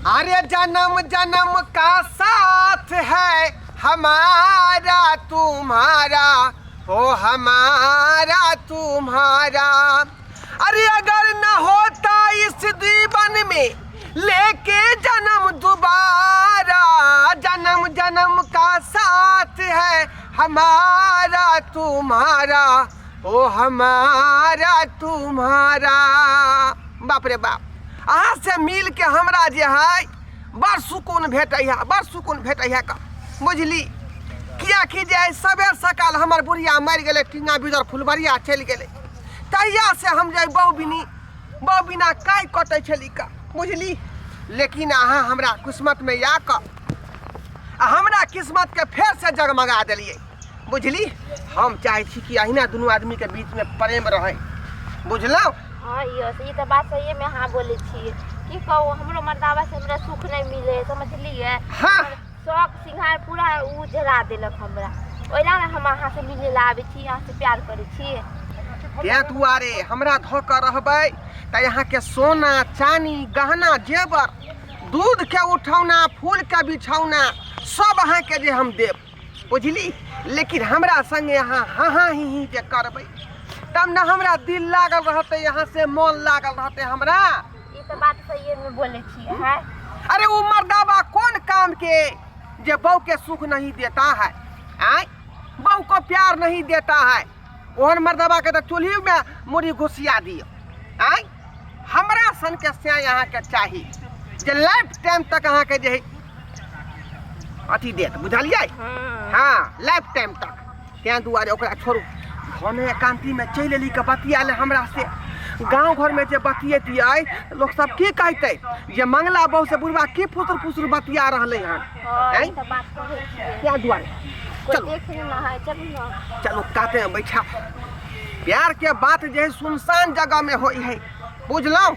अरे जन्म जन्म का साथ है हमारा तुम्हारा, हो हमारा तुम्हारा। अरे अगर न होता इस जीवन में लेके जन्म दोबारा, जन्म जन्म का साथ है हमारा तुम्हारा, ओ हमारा तुम्हारा। बाप रे बाप, अहाँ से मिल के हमरा जे है बड़ सुकून भेटै है, बड़ सुकून भेटै है का बुझली। किएकि जे आइ सबेर सकाल हमर बुढ़िया मरि गेलै, टीना बिदर फुलबरिया चलि गेलै, तहिया से हम जे बहु बिनी बहु बिना काय कटै छली का बुझली। लेकिन अहाँ हमरा किस्मतमे आ कऽ आ हमरा किस्मतके फेरसँ जगमगा देलियै बुझली। हम चाहै छी कि अहिना दुनू आदमीके बीचमे प्रेम रहै, बुझलहुँ। हाँ यौ, ई तऽ बात सहिए में अहाँ बोलै छियै। की कहू, हमरो मर्दावा से हमरा सुख नहि मिले है, समझलियै? हमर शौक सिंगार पूरा उ जरा देलक हमरा। ओहि ला ने हम अहाँ से मिले ला आबै छी, अहाँ से प्यार करै छी। तेँ दुआरे हमरा धऽ कऽ रहबै तऽ अहाँके सोना चानी गहना जेवर, दूधके उठौना, फूलके बिछौना, सब अहाँके जे हम देब बुझली। लेकिन हमरा संगे अहाँ हाँ हाँ ही ही जे करबै तब ने हमरा दिल लागल रहतै, यहाँ से मन लागल रहतै हमरा। ई तऽ बात सहिए में बोलै छियै है। अरे वो मर्दाबा कौन काम के जे बहू के सुख नहीं देता है, आय बहू को प्यार नहीं देता है, ओहन मर्दाबा के तऽ चूल्ही में मुड़ी घुसिया दियो। आय हमरा सन के से अहाँके चाही जे लाइफ टाइम तक अहाँके जे है अथी देत, बुझलियै? हाँ, लाइफ टाइम तक। तेँ दुआरे ओकरा छोड़ू, घने एकान्तीमे चलि एली के बतिया ले हमरा से। गाँव घरमे जे बतियतियै लोक सब की कहतै जे मंगला बहू से बुढ़वा की फुसुर फुसुर बतिया रहलै हन। हाँ, आँय? ई तऽ बात कहै छियै। तेँ दुआरे कोइ चलू, देख नहि है, चलू ने। चलू काते में बैठा। प्यार के बात जे है सुनसान जगह में होई है, बुझलहुँ?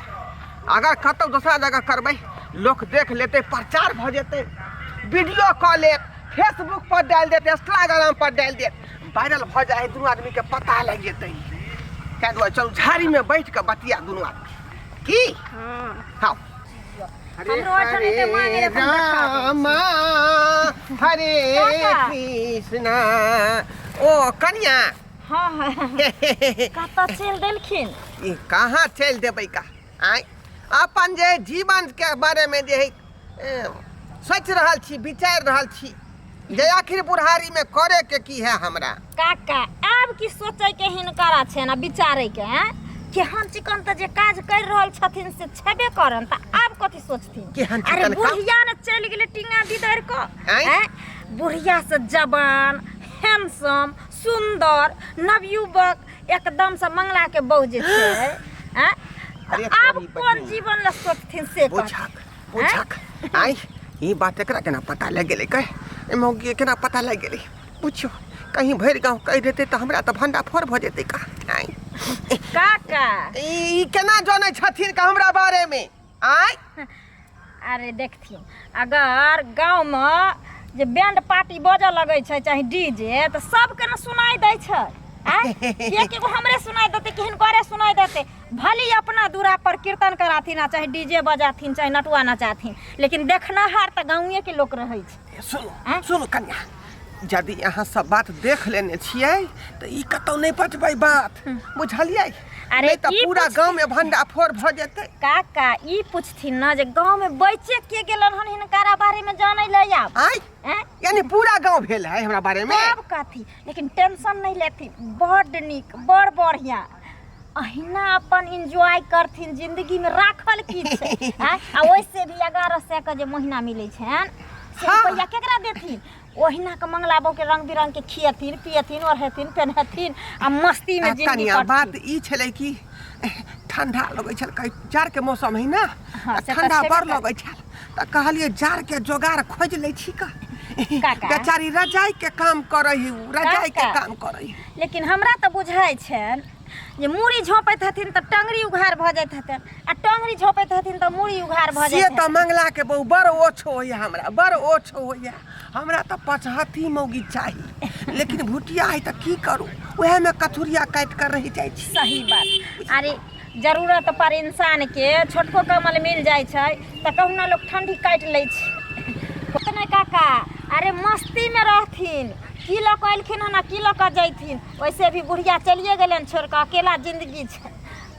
अगर कतौ दोसरा जगह करबै लोक देख लेतै, प्रचार भऽ जेतै, वीडियो कऽ लेत, फेसबुक पर डालि देत, इंस्टाग्राम पर डालि देत, वायरल भऽ जाइ है, दुनू आदमीके पता लागि जेतै। ताहि दुआरे चलू झाड़ीमे बैठ कऽ बतिया दुनू आदमी की। हाँ, हरे हमरो ओहिठाम एते मांगे हरे रहै, हम देखा दै रामा हरे काका। कृष्णा। ओ कनिया। हाँ हाँ, कतऽ चलि देलखिन? ई कहाँ चलि देबै का? आँय, अपन जे जीवनके बारेमे जे है सोचि रहल छी, विचारि रहल छी जे आखिर बुढ़ारीमे करैके की है हमरा। काका, आब की सोचै के हिनकरा छै ना विचारै के हैं? केहन चिकन तऽ जे काज कर रहल छथिन से छेबे करन, तऽ आब कथी सोचथिन? केहन अरे चिकन काम? बुढ़िया ने चलि गेलै टिंगा बिदरि कऽ। आँय? आँय? बुढ़िया से जवान हैंडसम सुंदर नवयुवक एकदम से मंगला के बहू जे छै, आँय? अरे तऽ आब तोरी कोन बहिन। जीवन लए सोचथिन से कहथिन? बुझक बुझक, आइ ई बात एकरा केना पता लागि गेलै? कह, एहि मौगी केना पता लागि गेलै? पुछियौ, कहीं भरि गाँव कहि देतै तऽ हमरा तऽ भंडा फोड़ भऽ जेतै का। आइ काका, ई केना जनै छथिन का हमरा बारेमे? आइ अरे देखथिन, अगर गाँवमे जे बैंड पार्टी बजऽ लगै छै चाहे डीजे, तऽ सबके ने सुनाइ दै छै। आँय, किएकि एगो हमरे सुनाइ देतै कि हिनकरे सुनाइ देतै? भले अपना दूरा पर कीर्तन कराथिन आ चाहे डीजे बजाथिन चाहे नटुआ नचाथिन, लेकिन देखनाहार तऽ गाँवेके लोक रहै छै। सुनू। आँय? सुनू कन्या, यदि अहाँ सब बात देख लेने छियै तऽ ई कतौ नहि बजबै बात, बुझलियै? अरे नहि तऽ ई पूरा पुछथिन- गाँव में भंडा फोड़ भऽ जेतै। काका, ई पुछथिन ने जे गाँव में बचे के गेलन हन हिनकारा बारे में जानै ले आब। आँय? आँय? यानी पूरा गाँव भेल है हमरा बारे में। तब कथी, लेकिन टेंशन नहीं लेथिन, बड्ड नीक, बड़ बढ़िया, अहिना अपन एंजॉय करथिन। जिंदगी में राखल की छै? आँय? आ ओहिसे भी 1100 के जे महीना मिलै छनि से रुपैआ केकरा देथिन? ओहिना के मंगला बहू के रंग बिरंग के खियथिन पियथिन ओढ़ेथिन पेन्हथिन आ मस्ती में आ जिंदगी कनिया, बात कटथिन। ई छलै कि ठंडा लगै छल, कहीं जाड़ के मौसम है ना, हाँ, तऽ से तऽ ठंडा छेबे बड़ करै। लगै छल तऽ कहलियै जाड़ के जोगाड़ खोजि लै छी का। काका। बेचारी रजाई के काम करै है, उ रजाई के काका। काम करै है। लेकिन हमरा तऽ बुझाइ छनि जे मूड़ी झोपैत हथिन तऽ टंगरी उघार भऽ जाइत हेतनि आ टंगरी झोपैत हथिन तऽ मूड़ी उघार भऽ से जाइत तऽ हेतनि। मंगला के बहु बड़ ओछ होइया, हमरा बड़ ओछ होइया। हमरा तऽ पचहत्थी मौगी चाही, लेकिन भुटिया है तऽ की करू, उएहमे कथुरिया काटि कऽ रहि जाइ छी। सही बात। अरे जरूरत पर इंसानके छोटको कम्बल मिल जाइ छै तऽ कहुना लोक ठण्डी काटि लै छै। नहि काका, अरे मस्तीमे रहथिन, की लऽ कऽ एलखिन हन आ की लऽ कऽ जैथिन। वैसे भी बुढ़िया चलिए गेलनि छोड़ि कऽ, अकेला जिन्दगी छै।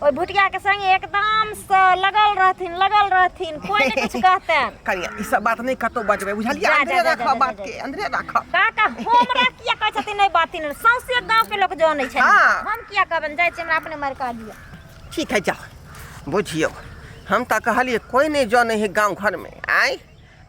ओहि भुटियाके संगे एकदमसँ लगल रहथिन, लगल रहथिन, कोइ नहि किछु कहतनि। कनिया, ई सब बात नहि कतौ बजबै, बुझलियै? जा, जा, अंदरे जा, जा, राखब जा, बात जा, के अंदरे राखब। काका, हमरा किया कहै छथिन नहि बातिन? सौंसे गाँवके लोक जनै छै। हाँ। हम किया कहबनि? जाइ छी, हमरा अपने मारि कऽ दिअ। ठीक है, जाओ। बुझियौ, हम तऽ कहलियै कोइ नहि जनै है गाँव घरमे, आँय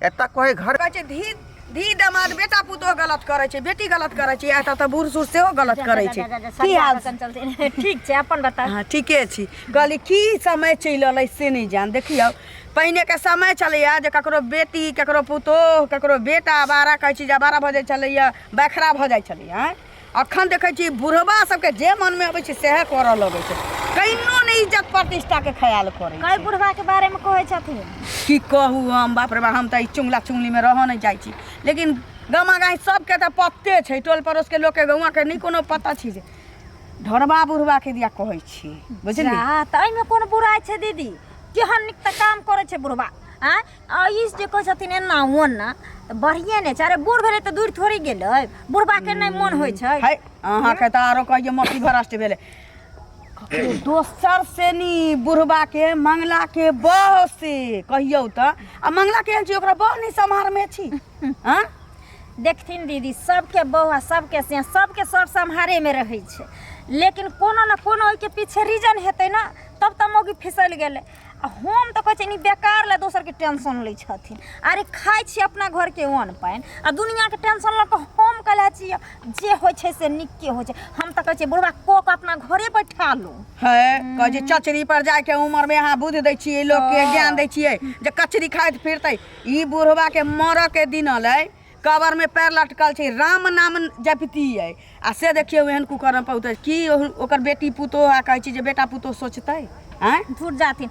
एतऽ कोइ घर कहै छै धी धी दमाद बेटा पुतोह गलत करै छै, बेटी गलत करै छै, एतऽ तऽ बूढ़ सूढ़ सेहो गलत करै छै। की हाल? ठीक छै, अपन बताउ। हँ, ठीके छी। कहली की समय चलि एलै से नहि जान। देखियौ, पहिनेके समय छलैए जे ककरो बेटी, ककरो पुतोह, ककरो बेटा आवारा कहै छी जे आवारा भऽ जाइ छलैए, बखरा भऽ जाइ छलैए। आँय, अखन देखै छी बुढ़बा सबके जे मनमे अबै छै सएह करऽ लगै छै, कहिनो नहि इज्जत प्रतिष्ठाके ख्याल करै कई छै। बुढ़बा के बारे में कहै छथिन? की कहू हम, बाप रे बाप, हम तऽ ई चुंगला चुंगलीमे रहऽ नहि जाइ छी, लेकिन गामा गाँव सबके तऽ पते छै, टोल पड़ोसके लोकके, गौआँके नहि कोनो पता छै जे ढोरबा बुढ़बाके दिया कहै छी, बुझली? जा, तऽ एहिमे कोन बुराइ छै दीदी? केहन नीक तऽ काम करै छै बुढ़बा। आँय, आ ई जे कहै छथिन एना ओना, तऽ बढ़िए नहि छै। अरे, बूढ़ भेलै तऽ दूर थोड़े गेलै? बुढ़बाके नहि मोन होइ छै? है, अहाँके तऽ आरो कहियो मति भ्रष्ट भेलै। ककरो दोसर से नी बुढ़बाके मंगलाके बह से कहियौ तऽ, आ मंगला केहन छी, ओकरा बह नहि सम्हारमे छी? आँ देखथिन दीदी, सबके बहू आ सबके सिया, सबके सब सम्हारेमे रहै छै, लेकिन कोनो ने कोनो ओहिके पीछे रीजन हेतै ने, तब तऽ मौगी फिसलि गेलै। आ हम तऽ कहै छियै, बेकार लए दोसरके टेंशन लै छथिन। अरे, खाइ छी अपना घरके अन्न पानि आ दुनिआँके टेंशन लऽ कऽ हम कहले छियै, जे होइ छै से नीके होइ छै। हम तऽ कहै छियै, बुढ़बा कऽ कऽ अपना घरे बैठा लू। है, कहै छै चचरी पर जाइके उमरमे अहाँ बुद्धि दै छियै लोकके, ज्ञान दै छियै जे कचरी खाइत फिरतै। ई बुढ़बाके मरऽके दिन अलै, कबरमे पैर लटकल छै, राम नाम जपितियै आ से देखियौ एहन कुकर्म पौतै की ओकर बेटी पुतोह आ कहै छी जे बेटा पुतोह सोचतै? आँय, झूठ जाथिन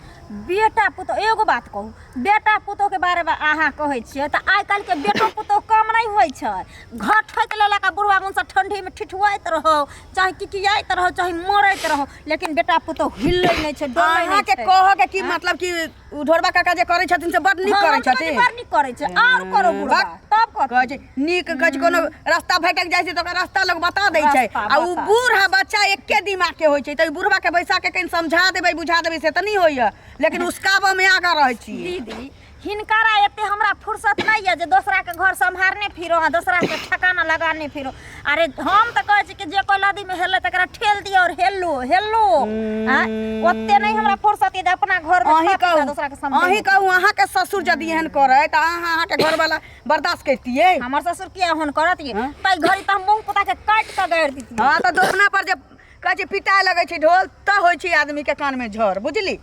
बेटा पुतोह। एगो बात कहू, बेटा पुतोहके बारेमे अहाँ कहै छियै तऽ आइ काल्हिके बेटो पुतोह कम नहि होइ छै। घर ठोकि लेलक आ बुढ़बा मुँहसँ ठण्डीमे ठिठुआइत रहौ, चाहे किकियाइत रहौ, चाहे मरैत रहौ, लेकिन बेटा पुतोह हिलै नहि छै, डोलै नहि अहाँके छै। कहऽके की मतलब कि ओ ढोरबा काका जे करै छथिन से बड नीक हँ, करै हम तऽ कहै छी छथिन? बड़ नीक करै छै, आर करो बुढ़बा बक। तब कथी? कहै छै नीक, कहै छै कोनो रास्ता भटक जाइ छै तऽ ओकरा रास्ता लोग बता दै छै। रास्ता आ ओ बता। बूढ़ आ बच्चा एके दिमाग के होइ छै, तऽ बुढ़बा के बैसा के कनि समझा देबै, बुझा देबै से तऽ नहि होइया, लेकिन उसकाबऽ मे आगाँ रहै छी। दीदी, हिनकरा एते हमरा फुर्सत नहि यऽ जे दोसराके घर सम्हारने फिरो आ दोसराके ठेकाना लगाने फिरो। अरे, हम तऽ कहै छी कि जे कोइ नदीमे हेलै तकरा ठेल दियौ और हेलो हेलो। आँय, ओते नहि हमरा फुर्सत यऽ जे अपना घरमे अहीं खा पी कऽ कहू, दोसराके समझेबै। अहीं कहू, अहाँके ससुर यदि एहन करै तऽ अहाँ, अहाँके घरवाला बर्दाश्त करतियै? हमर ससुर किया एहन करत ये? हँ? ताहि घड़ी तऽ हम मुँह पुता के काटि कऽ गाड़ि दितियै। हँ, तऽ दोसना पर जे कहै छै पिटाए लगै छै ढोल तऽ होइ छै आदमीके कानमे झर, बुझली?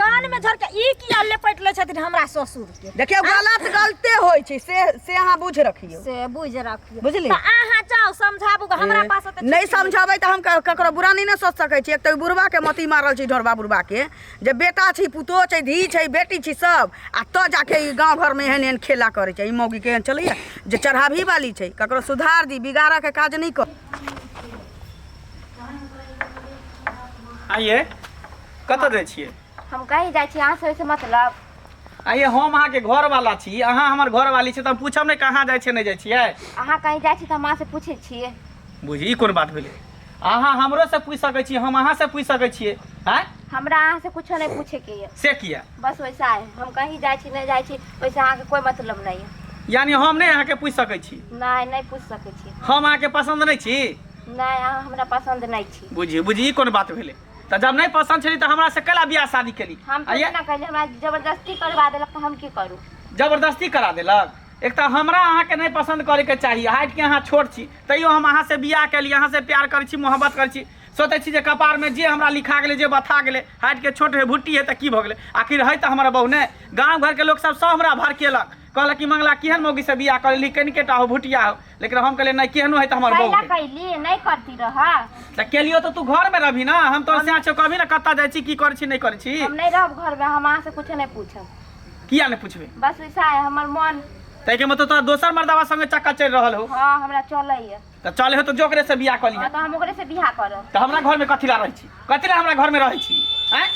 कानमे झर के ई किया लपेट लै छथिन हमरा ससुरके? देखियौ, गलत गलते होइ छै, से से अहाँ बुझ रखियौ। से बुझि रखियौ। बुझली? तऽ अहाँ जाउ समझाबू गे, हमरा पास ओते नहि छुट्टी समझेबै तऽ हम ककरो बुरा नहि ने सोच सकै छी। एक तऽ बुढ़बाके मति मारल छै, ढोरबा बुढ़बाके, जे बेटा छै, पुतोह छै, धी छै, बेटी छै सब, आ तऽ जाके ई गाँव घरमे एहन एहन खेला करै छै। ई मौगी केहन छलैया जे चढ़ाबही वाली छै, ककरो सुधार दी, बिगाड़ऽके काज नहि कर। आइए, कतऽ जाइ छियै? हम कहीं जाइ छी, अहाँ से ओहिसँ मतलब? आइए, हम अहाँके घरवाला छी, अहाँ हमर घरवाली छी, तऽ हम पूछब नहि कहाँ जाइ छियै, नहि जाइ छियै? अहाँ कहीं जाइ छी तऽ हम अहाँ से पूछै छियै? बुझी, ई कोन बात भेलै? अहाँ हमरो से पूछि सकै छी, हम अहाँ से पूछि सकै छियै। आँय, हमरा अहाँ से कुछो नहि पूछेके यऽ। से किया? बस वैसा है, हम कहीं जाइ छी, नहि जाइ छी, ओहिसँ अहाँके कोइ मतलब नहि यऽ। यानी हम नहि अहाँके पूछि सकै छी? नहि, नहि पूछि सकै छी। हम अहाँके पसन्द नहि छी? नहि, अहाँ हमरा पसन्द नहि छी। बुझी बुझी, ई कोन बात भेलै? तऽ जब नहि पसन्द छली तऽ हमरा से कैला बियाह शादी केली? हम आ ये ना कहली, हमरा जबरदस्ती करवा देलक तऽ हम की करू? जबरदस्ती करा देलक? एक तऽ हमरा अहाँके नहि पसन्द करैके चाही, हाइटके अहाँ छोट छी, तैयो हम अहाँसँ बियाह केली, अहाँसँ प्यार करै छी, मोहब्बत करै छी। सोचै छी जे कपारमे जे हमरा लिखा गेलै, जे बथा गेलै, हाइटके छोट है, भुट्टी है, तऽ की भऽ गेलै, आखिर है तऽ हमर बहू ने। गाँव घरके लोकसभ सब हमरा भड़केलक, कहलक कि मंगला केहन मौगीसँ बियाह कऽ लेलही, कनिकेटा हो, भुटिया हो। लेकिन हम कहलियै नहि, केहनो है तऽ हमर बहू कैला है। कैली नहि करती रह तऽ केलियो तऽ तू घरमे रहबही ने, हम तोहर से छौ, कहबही ने कतऽ जाइ छी, की करै छी, नहि करै छी। हम नहि रहब घरमे, हम अहाँ से कुछो नहि पूछब। किया नहि पूछबै? बस वैसा है हमर मन। ताहिके मतलब तोरा दोसर मर्दाबा संगे चक्कर चलि रहल हो? हाँ, हमरा चलैया। तऽ चले हो तऽ जोकरे से बियाह कऽ लिहे। हाँ, तऽ हम ओकरे से बियाह करब। तऽ हमरा घरमे कथी ला रहै छी, कथी ला हमरा घरमे रहै छी? आँय,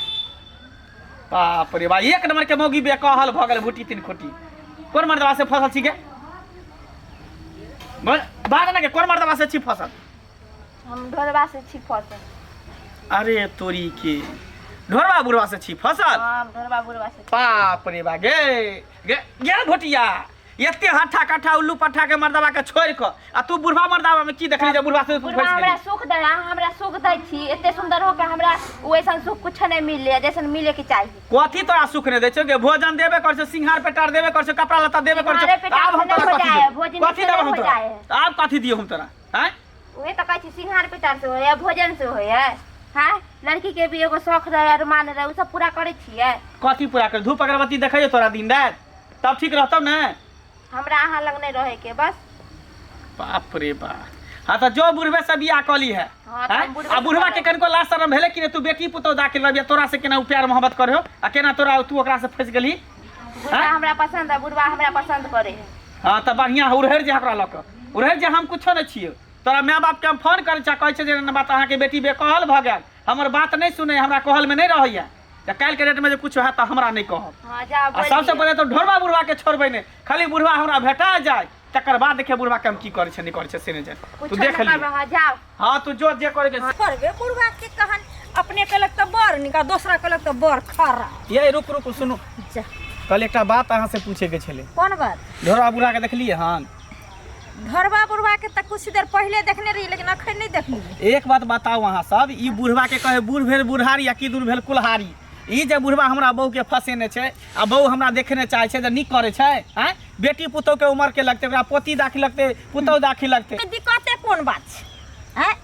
बाप रे बा, एक नंबर के मौगी बेकहल भऽ गेल। भुटी तीन खोटी कोन मर्दबा से फसल छी गे? बात ना के कोन मर्दबा से छी फसल? हम ढोरबा से छी फसल। अरे तोरी के, ढोरबा बुढ़वा से छी फसल? हाँ, हम ढोरबा बुढ़वा से। बाप रे बा, गे गे गे भोटिया, एते हट्ठा कट्ठा उल्लू पट्ठा के मर्दबा के छोड़ि कऽ आ तू बुढ़वा मर्दबा में की देखली जे बुढ़वा से तू बुढ़वा फँसि हमरा गेली? सुख दे, अहाँ हमरा सुख दै छी। एते सुंदर हो के हमरा ओ ऐसन सुख कुछ नहीं मिले जैसन मिले के चाही। कथी तोरा सुख नहि दै छौ गे? भोजन देबे कर छौ, सिंघार पेटार देबे कर छौ, कपड़ा लत्ता देबे कर छौ। सिंघारे पेटार आब हम से तोरा नहि हो कथी जाए, देबौ? भोजन कथी से देबौ नहि हम हो तोरा? जाए। आब कथी दियौ हम तोरा? आँय, उहे तऽ कहै छी, सिंघार पेटार से होय है, भोजन से होय है। हाँ, लड़की के भी एगो शौक रहे, अरमान रहे, उ सब पूरा करै छियै। कथी पूरा कर? धूप अगरबत्ती देखैयो तोरा दिन राति, तब ठीक रहतौ ने? हमरा अहाँ लग नहीं रहे के बस। बाप रे बाप, हाँ तऽ जो बुढ़बे से बियाह कऽ ली है। हाँ, तऽ आँय? हम बुढ़बे आ से बुढ़वा के करब। कनिको लाज शरम भेलै कि नहि? तू बेटी पुतोह दाखिल रहबिह, तोरा से केना ओ प्यार मोहब्बत करे हो आ केना तोरा तू ओकरा से फँसि गेलही? बुढ़वा हमरा पसंद है, बुढ़वा हमरा पसंद करे है। हाँ तऽ बढ़िआँ है, उड़हरि जे ओकरा लऽ कऽ उड़हरि जे, हम कुछो नहि छियौ। तोरा माय बापके हम फोन करै छियै, कहै छै जे एना बात, अहाँके बेटी बेकहल भऽ गेल, हमर बात नहि सुनै, हमरा कहलमे नहि रहैया। तऽ काल्हिके डेटमे जे कुछो हैत तऽ हमरा नहि कहब। हाँ, जाओ आ बोल सबसँ दियौ। पहिले तऽ ढोरबा बुढ़बाके छोड़बै नहि, खाली बुढ़बा हमरा भेटा जाय तकर बाद देखिए बुढ़बाके हम की करै छै नहि करै छै से नहि जानि। तू कुछो देख नहि लिहे। करबै, हाँ जाओ। हाँ, तू जो जे करे के। करबे बुढ़वा के कहन, अपने कहलक तऽ बड़ नीक आ दोसरा कहलक तऽ बड़ खराब। ये रुक रुक, सुनू। जा। कल एकटा बात अहाँ से पूछे के छलै। कोन बात? ढोरबा बुढ़ा के देखलियै हन? घरबा बुढ़वा के तऽ कुछ देर पहिले देखने रहियै, लेकिन अखन नहि देखलियै। एक बात बताउ अहाँ सब, ई बुढ़वा के कहे बूढ़ भेल बुढ़ारी आ की दूर भेल कुल्हारी। ई जे बुढ़वा हमरा बहू के फंसेने छै आ बहू हमरा देखने चाहै छै, जे नीक करै छै? आँय, बेटी पुतोह के उमर के लगतै, ओकरा पोती दाखिल लगतै, पुतोह दाखिल लगतै। दिक्कते कोन बात छै? आँय,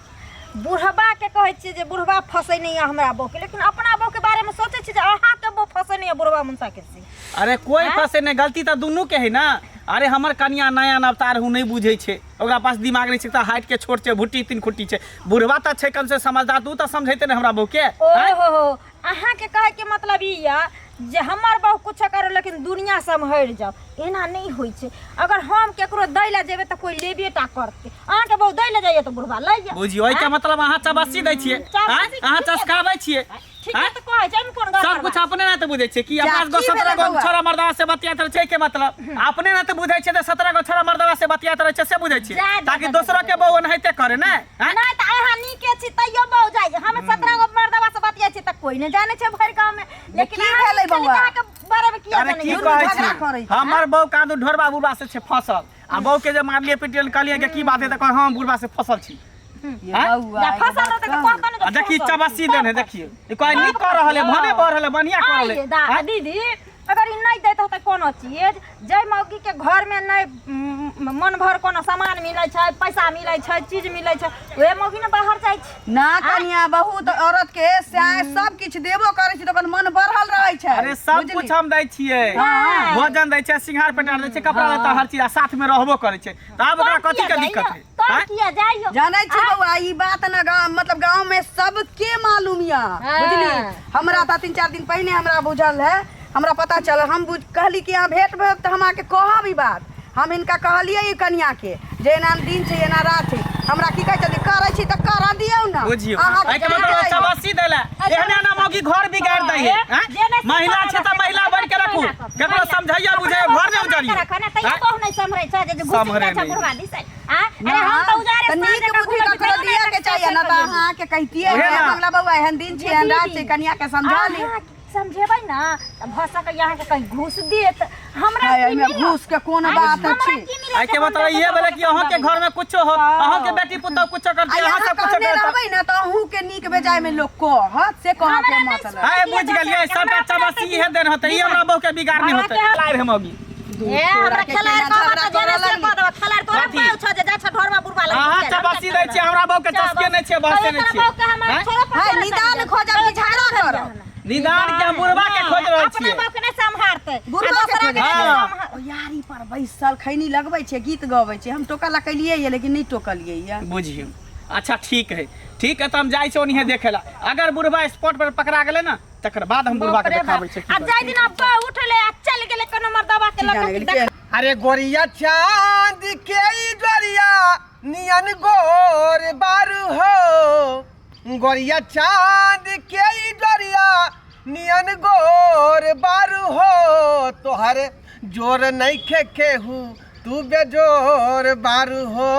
बुढ़वा के कहै छियै जे बुढ़वा फंसै नहि यऽ हमरा बहू के, लेकिन अपना बहू के बारे मे सोचै छियै जे अहाँके बहू फंसै नहि यऽ बुढ़वा मुनसा के से। अरे कोई फंसे नहि, गलती तऽ दुनू के है ना। अरे हमर कनिया नया नवतार हूँ, नहि बुझै छै, ओकरा पास दिमाग नहि छै, तऽ हाइट के छोट छै, भुट्टी तीन खुट्टी छै। बुढ़वा तऽ छै कम से समझदार, तू तऽ समझैते ने हमरा बहू के। आँय? ओहो हो, अहाँके कहैके मतलब ई यऽ जे हमर बहू कुछो करो लेकिन दुनिया सम्हरि जाओ, एना नहि होइ छै। अगर हम केकरो दै लए जेबै तऽ कोइ लेबे टा करतै। अहाँके बहू दै लए जाइए तऽ बुढ़वा लै जाए। बुझियौ, एहिके मतलब अहाँ चबस्सी दै छियै? चबस्सी आँय? अहाँ ठीके। चसकाबै छियै? ठीके तऽ कहै छै, एहिमे कोन गड़बड़ सब कुछ बात? अपने ना तऽ बुझै छियै कि जा, अपना की 17 भेलै गो बौआ? छोरा मर्दावा से बतियाइत रहै छै के मतलब अपने ना तऽ बुझै छियै तऽ 17 गो छोरा मर्दावा से बतियाइत रहै छै से बुझै छियै, जा, जा, ताकि जा, दोसरो जा, के बहू ओनाहिते करे ने? आँय? नहि तऽ अहाँ नीके छी तैयो बहू जाइ, हम 17 गो मर्दवा से बतियाइ छी तऽ कोइ नहि जानै छै भरि गाँव में, लेकिन की अहाँ भेलै नीक छली बौआ? तऽ अहाँके बारे में किया अरे जानै की छै? दुनू कहै झगड़ा छी, करै छै। हमर बहू कादू ढोरबा बुढ़बा से छै फसल आ बहू के जे मारलियै पिटियै, कहलियै कि की बात है, तऽ कहै हम बुढ़बा से फसल छी। ये आँय? बौआ, जा एगो फसल बात रहतै तऽ कहू। कहतौ ने आ जे देखी फसल। चबस्सी देने, देखियौ ई कहै नीक कऽ रहल है, भने बढ़ रहल है, बढ़िया कऽ रहल है। आइए दा आँय? दीदी, अगर ई नहि दैत होतै कोनो चीज, जाहि मौगीके घरमे नहि मन भर कोनो सामान मिलै छै, पैसा मिलै छै, चीज मिलै छै, उहे मौगी ने बाहर जाइ छै। ना कनिया, बहुत औरत के सैं सब किछु देबो करै छै तऽ ओकर मन बढ़ल रहै छै। अरे सब बुझली? कुछ हम दै छियै, हाँ। भोजन दै छियै, सिंघार पेटार दै छियै, कपड़ा लत्ता हर चीज, आ साथ में रहबो करै छै, तऽ आब ओकरा तब कथी किया के जाइयो? दिक्कत है? तब आँय? किया जाइयो? जानै छी बौआ, ई बात ने गाँव मतलब गाँव में सबके मालूम यऽ। हाँ। बुझली? हमरा तऽ 3-4 दिन पहिने हमरा बुझल है, हमरा पता चलल। हम बुझ कहली कि अहाँ भेंट भेब तऽ हम अहाँके कहब ई बात। हम हिनका कहलियै ई कनिया के जे एना दिन छै एना रात छै। हमरा की कहै छथिन, करै छी तऽ करऽ दियौ ने। बुझियौ, अहाँके एहिके मतलब जानै चबस्सी दै लए एहने एना मौगी घर बिगाड़ि दै है। आँय? जे नहि महिला छै तऽ सिखल महिला बनि के रखू, महिला कऽ। ककरो समझैया बुझैया घर नहि उजाड़ियौ। तैयो आँय? बहु नहि सम्हरै छै जे घुसि सम्हरै जाइ छै नहि। बुढ़वा दिस। आँय? अरे हम तऽ उजारे तऽ साँझ नीक जकाँ बुद्धि घुमै छी, ककरो तैयो दिअ नहि के चाहिए ना, तऽ अहाँके कहितियै उहे जे ना। बंगला बौआ एहन दिन छै एहन रात छै, कनिया के समझा ली। अहाँ समझेबै ना तऽ भऽ सकैए अहाँके कहीं घूस देत। हमरा हाय, की एहिमे मिलत? घूस के कोन आँय, बात हमरा छै? की मिलत एहिके जे हम मतलब इहे भेलै कि अहाँके समझाबै? घर में कुछो हो, अहाँके बेटी पुतोह कुछो करतै, आ अहाँ अहाँ सब कुछो कहने करतै। रहबै ने तऽ अहूँके नीक बेजाय में लोक कहत, से कहऽ के हमरा नहि मतलब। आइ बुझि गेलियै, सबटा चबस्सी इहे देन होतै, ई हमरा बहू के बिगाड़ नहि होतै। लारि हम अभी। ए हमरा तोरा के खेलाड़ केना कहबा झगड़ा तऽ जेना करऽ से लगली? कह देबा। खेलाड़ तोरा कथी? पाउ छ जे जा छ ढोरबा बुढ़बा लग अहाँ घुसि जाइ। चबस्सी दै छियै, हमरा बहू के चस्के नहि छियै, बहसे नहि तोरा छियै। बहू के हम आँय? छोड़ो पर हाय, छोड़ो निदान चलि खोजब कि झगड़ा करब? निदान के हम बुढ़बा के खोजि रहल अपना छियै। बहू के नहि सम्हारतै बुढ़बा के दोसरा के खोजै नहि हाँ। सम्हार। ओ यारी पर बैसल खैनी लगबै छै, गीत गबै छै। हम टोकऽ ला केलियै ये, लेकिन नहि टोकलियै ये। बुझियौ। अच्छा ठीक है, ठीक है, तऽ हम जाइ छियै ओनिहे देखै ला। अगर बुढ़बा स्पॉट पर पकड़ा गेलै ने, तकर बाद हम बुढ़बा के बाप रे देखाबै बाप। छियै की आ करै जाहि दिन बहू उठलै आ चलि गेलै कोनो मर्दबा के की लऽ जाने कऽ गेली देख के अरे गोरिया चांद के ई गोरिया नियन गोर बारू हो, गोरिया चांद के ई डोरिया नियन गोर बारू हो, तोहर जोर नइखे केहू तू बेजोर बारू हो,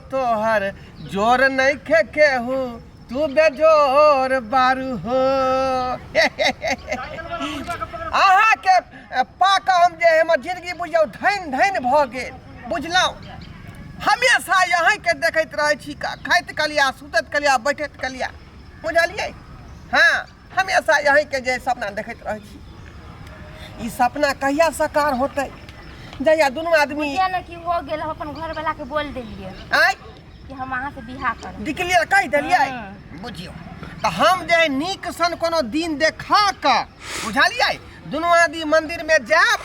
तोहर जोर नइखे केहू तू बेजोर बारू हो। अहाँके पाकऽ हम जे हमर जिंदगी बुझियौ धनि धनि भऽ गेल बुझलहुँ। हमेशा अहीँके देखैत रहै छी, खाइत कलिया, सुतैत कलिया, बैठैत कलिया, बुझलियै? हँ, हमेशा अहीँके जे सपना देखैत रहै छी। ई सपना कहिया साकार होतै? जहिया दुनू आदमी बुझिया ने कि हो गेल, हम अपन घरवाला के बोल देलियै आँय कि हम अहाँ से बियाह करब। डिक्लेयर कहि देलियै? हँ। बुझियौ तऽ हम जे है नीक सन कोनो दिन देखा कऽ, बुझलियै, दुनू आदमी मंदिरमे जायब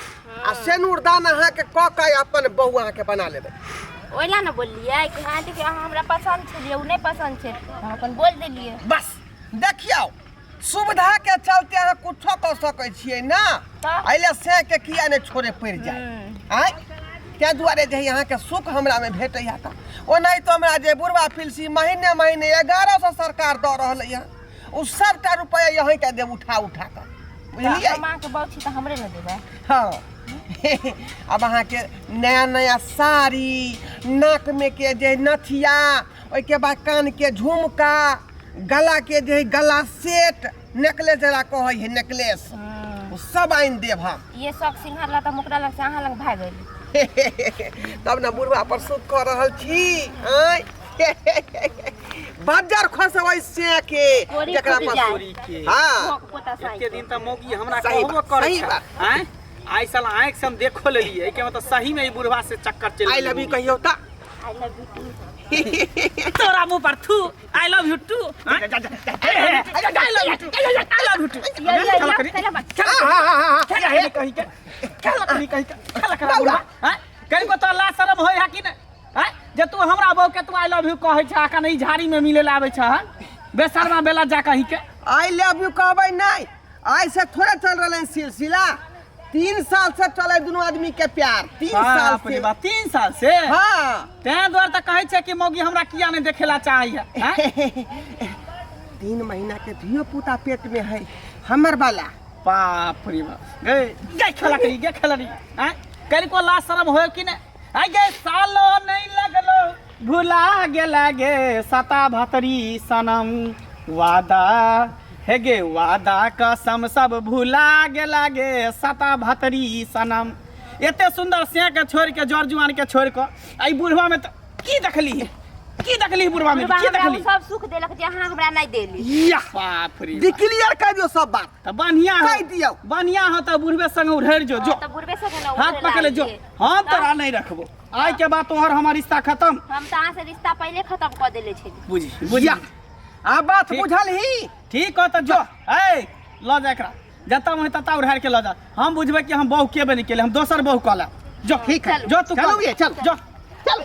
आ सेनुरदान अहाँके कऽ कऽ अपन बहू अहाँके बना लेबै। ओहि ला ने बोललियै कि हँ देखियौ अहाँ हमरा पसन्द छलियै, ओ नहि पसन्द छै, हम अपन बोल देलियै। बस देखियौ, सुविधा के चलते अहाँ कुछो कऽ सकै छियै ने, तऽ? एहि लए से के किया नहि छोड़े पड़ि जाय। आँय, ताहि दुआरे जे है अहाँके सुख हमरामे भेटैए। तऽ ओनाहितो हमरा जे बुढ़वा पिलसी महीने महीने 1100 सरकार दऽ रहलै हँ, ओ सभटा रुपैआ अहीँके देब उठा उठा कऽ, बुझलियै? हम अहाँके बहू छी तऽ हमरे ने देबै। हँ, आब अहाँके नया नया साड़ी, नाकमे के जे नथिया, ओहिके बाद कानके झुमका, गलाके जे है गला सेट, नेकलेस जकरा कहै है नेकलेस, ओ सब आनि देब हम। ये शौक सिंघार ला तऽ हम ओकरा लग से अहाँ लग भागि गेली। तब ने बुढ़वा पर सुख कऽ रहल छी। आँय, बज्जर खसबै से के कोरी जकरा फूटि पर जाय। कोरी के। हँ, भोग पोता साइ एते दिन तऽ मौगी हमरा सही कहबो बात, करै सही छै। बात। आँय, आइ साल आँखि से हम देखो लेलियै, एहिके मतलब सही में ई बुढ़वा से चक्कर चलि I love you कहियौ तऽ। I love you two. तोरा मुंह पर थू। I love you too, I love you too, I love you too. या या या चला बात। कहीं के कहीं कहीं के खेला करा बुढ़वा। आँय, कहीं को तो लाज शरम होय है कि नहि? आँय, जे तू हमरा बहू के तू I love you कहै छ, अखन ई झाड़ी में मिले ला आबै छ, हँ बेसरमा बेला जा कहीं के। I love you कहबै नहि, आइ से थोड़े चल रहलै सिलसिला, 3 साल से चले दुनू आदमी के प्यार, 3 साल बाप रे से। बाप, 3 साल से? हाँ। तें दुआरे तऽ कहै छै कि मौगी हमरा किया नहि देखेला चाहैया, आँय? 3 महीना के धियो पुता पेट में है हमर वाला। बाप रे बाप, गे गे खेला करी, गे खेला री, आँय, कनिको लाज शरम होय कि नहि? आइ गे सालो नहि लगलो भुला गेला गे सता भतरी सनम, वादा हे गे वादा कसम सब भुला गेला गे सता भतरी सनम। एते सुन्दर से के छोड़ि के, जर जुआन के छोड़ि के एहि बुढ़वा में तऽ की देखली, की देखली बुढ़वा में, बुढ़बा की हमरा देखली? ओ सब सुख देलक जे अहाँ हमरा नहि देली। या बाप रे बाप। डिक्लेयर कर दियौ सब बात। तऽ बढ़िया हो, कहि दियौ। बढ़िया हो तऽ बुढ़बे संग उधरि जो, जो तऽ बुढ़बे संगे ने हाथ उधरे पकड़ जो, लागिए। हम तोरा नहीं रखबो, आइ के बाद तोहर हमर रिश्ता खत्म। हम तऽ अहाँ से रिश्ता पहिले खत्म कऽ देले छली। बुझी बुझी या, आ बात ठीक। बुझल ही? ठीक हो तऽ जो, ए लऽ जा एकरा, जतऽ मन ततऽ उधार के लऽ जा, हम बुझबै कि हम बहू के बनि गेलै, हम दोसर बहू कऽ लेब। जो ठीक है, जो तू चलू कऽ। ये, चल। जो। चल।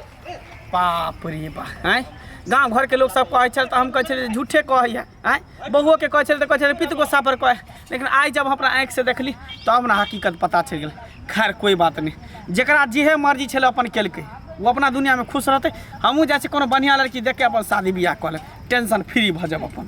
बाप रे बाप, आँय, गाँव घरके लोक सब कहै छल तऽ हम कहै छलियै झूठे कहैया, आँय, बहुओके कहै छलै तऽ कहै छलै पित गोस्सा पर कहै, लेकिन आइ जब हम अपना आँखिसँ देखली तब ने हकीकत पता चलि गेल। खैर कोइ बात नहि, जकरा जेहे मर्जी छलै अपन केलकै, ओ अपना दुनिआँमे खुश रहतै। हमहूँ जाइ छी कोनो बढ़िआँ लड़की देखिके अपन शादी बियाह कऽ लेब, टेंशन फ्री भऽ जायब अपन।